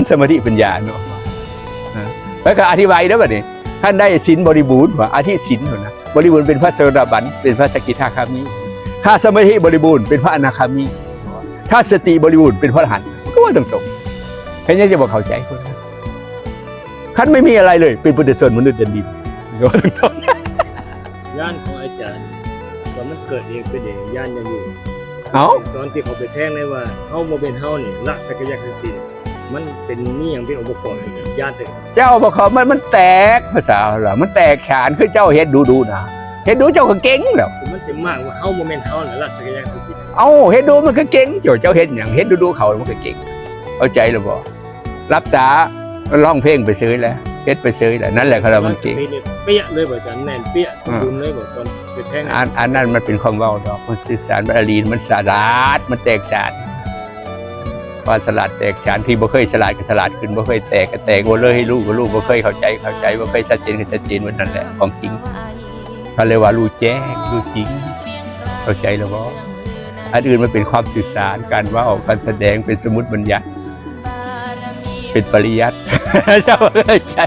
ສະມາທິປັນຍາເນາະ. ແລ້ວກໍອະທິບາຍເດີບັດນີ້ ຄັນໄດ້ສິນບໍລິບູນ ວ່າອະທິສິນ ເພິ່ນນະ ບໍລິບູນເປັນພະໂສດາບັນ ເປັນພະສະກິທາຄາມີ, ຖ້າສະມາທິບໍລິບູນເປັນພະອະນາຄາມີ, ຖ້າສະຕິບໍລິບູນເປັນພະອະລະຫັນ. ກໍວ່າຕົງໆ ເຮັດຫຍັງຈະບໍ່ເຂົ້າໃຈຄົນ? ຄັນໄມ່ມີອະໄລເລີຍ ເປັນປຸຖຸຊົນ ມະນຸດ ດຽນດິນ. ກໍວ່າຕົງໆ ຍານຂອງອາຈານ ວ່າມັນເກີດເອງເປັນເອງ ຍານຍັງຢູ່. ເອົ້າ ຕອນທີ່ເຂົາໄປແທງໄດ້ວ່າ ເຮົາບໍ່ແມ່ນເຮົານີ້ ລະສັກກະຍະຄະຕິ ມັນເປັນມີຫຍັງເປັນອົງປະກອບໃຫ້ຍານເປັນ? ເຈົ້າບໍ່ເຂົ້າ ມັນ ມັນແຕກ ພາສາລາວ ມັນແຕກສານ. ຄືເຈົ້າເຮັດດຸໆນະ ເຮັດດຸເຈົ້າກໍເກັ່ງແລ້ວ. ມັນເປັນມາກວ່າເຮົາບໍ່ແມ່ນເຮົານະ ລະສັກກະຍະຄະຕິ. ເອົ້າ ເຮັດດຸມັນກໍເກັ່ງ. ເຈົ້າ ເຈົ້າເຮັດຫຍັງ ເຮັດດຸໆເຂົາ ມັນກໍເກັ່ງ. ເຂົ້າໃຈແລ້ວບໍ່? ຫຼັບຕາ ມັນຮ້ອງເພງໄປເສີຍແລ້ວ ເຮັດໄປເສີຍແລ້ວ. ນັ້ນແຫຼະ ເຂົາວ່າມັນເກັ່ງ. ເປັນເປັຽະເລີຍບໍ່ອາຈານ? ແມ່ນເປະ ອືມ ສົມບູນເລີຍບໍ່ ຕອນໄປແທງ? ອັນ ອັນນັ້ນມັນເປັນຄວາມເວົ້າດອກ ມັນສື່ສານ ມັນອະລີ ມັນສະຫຼາດ ມັນແຕກສານ. ຄວາມສະຫຼາດແຕກສານ ທີ່ບໍ່ເຄີຍສະຫຼາດກໍສະຫຼາດຂຶ້ນ, ບໍ່ເຄີຍແຕກກໍແຕກ, ບໍ່ເລີຍໃຫ້ຮູ້ກໍຮູ້, ບໍ່ເຄີຍເຂົ້າໃຈກໍເຂົ້າໃຈ, ບໍ່ເຄີຍຊັດເຈນກໍຊັດເຈນ. ໝົດນັ້ນແຫຼະຄວາມຈິງ. ເຂົາເລີຍວ່າຮູ້ແຈ້ງ ຮູ້ຈິງ. ເຂົ້າໃຈແລ້ວບໍ່? ອັນອື່ນມັນເປັນຄວາມສື່ສານ, ການເວົ້າ, ການສະແດງ, ເປັນສົມມຸດບັນຍັດ, ເປັນປະລິຍັດ. ເຈົ້າເຂົ້າໃຈ?